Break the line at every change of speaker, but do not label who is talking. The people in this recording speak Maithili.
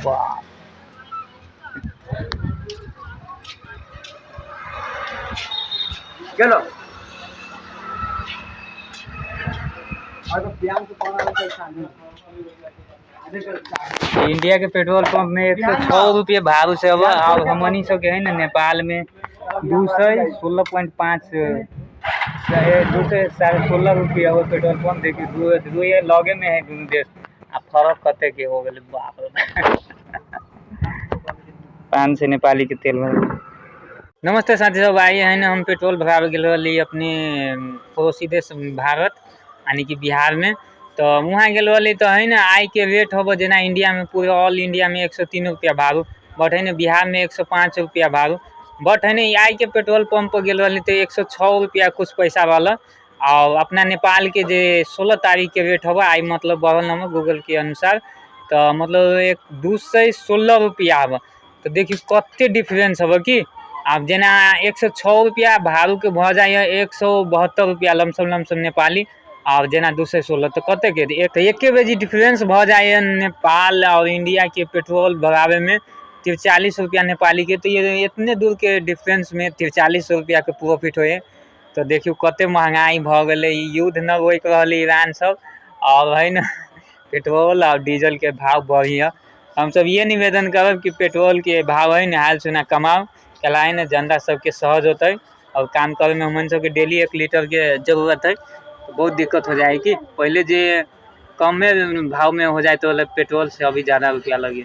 बाप।
गेलो।
इंडिया के पेट्रोल पंप में 106 रुपये भाव से अब और हमनी सबके है ना नेपाल में 216.5, 216.5 रुपये हो पेट्रोल पंप। देखिए दू दू ये लगे में है दुनू देश, आ फर्क कते के हो गेलै, बाप रे। 500 नेपाली के तेल भर। नमस्ते साथी सब, आइए है ना हम पेट्रोल भरावे गेल रहली अपने पड़ोसी देश भारत यानी कि बिहार में। तो वहाँ गेल रहली तो है ना आइ के रेट होबो जेना इंडिया में पूरे ऑल इंडिया में 103 रुपया भाव, बट है ना बिहार में 105 रुपया भाव। बट है ना आइ के पेट्रोल पंप पर गेल रहली तो 106 रुपया कुछ पैसा वाला। और अपना नेपाल के जे 16 तारीख के रेट होबो आई मतलब बढ़ल नंबर गूगल के अनुसार तो मतलब एक 216 रुपया हबो। तो देखियो कते डिफरेंस हबो कि आब जेना 106 रुपया भाड़ू के भऽ जाइए 172 रुपया लमसम लमसम नेपाली, और जेना 216 तो कते के एक तो एके बेजी डिफरेंस भऽ जाइए नेपाल और इंडिया के पेट्रोल भरावे में 43 रुपया नेपाली के। तो ये इतने दूर के डिफरेंस में 43 रुपया के प्रॉफिट होइए। तो देखियो कते महंगाई भऽ गेलै, युद्ध न रोकि रहल ईरान सब, और है ना पेट्रोल और डीजल के भाव बढ़िया। हम सब ये निवेदन करब कि पेट्रोल के भाव है ना हाल सुना कमाओ कल है ना जनता सबके सहज होतै, और काम करे में हमन सबके डेली 1 लीटर के जरूरत है तो बहुत दिक्कत हो जाए कि पहले जे कमे भाव में हो जाए तो पेट्रोल से अभी ज़्यादा रुपया लगे।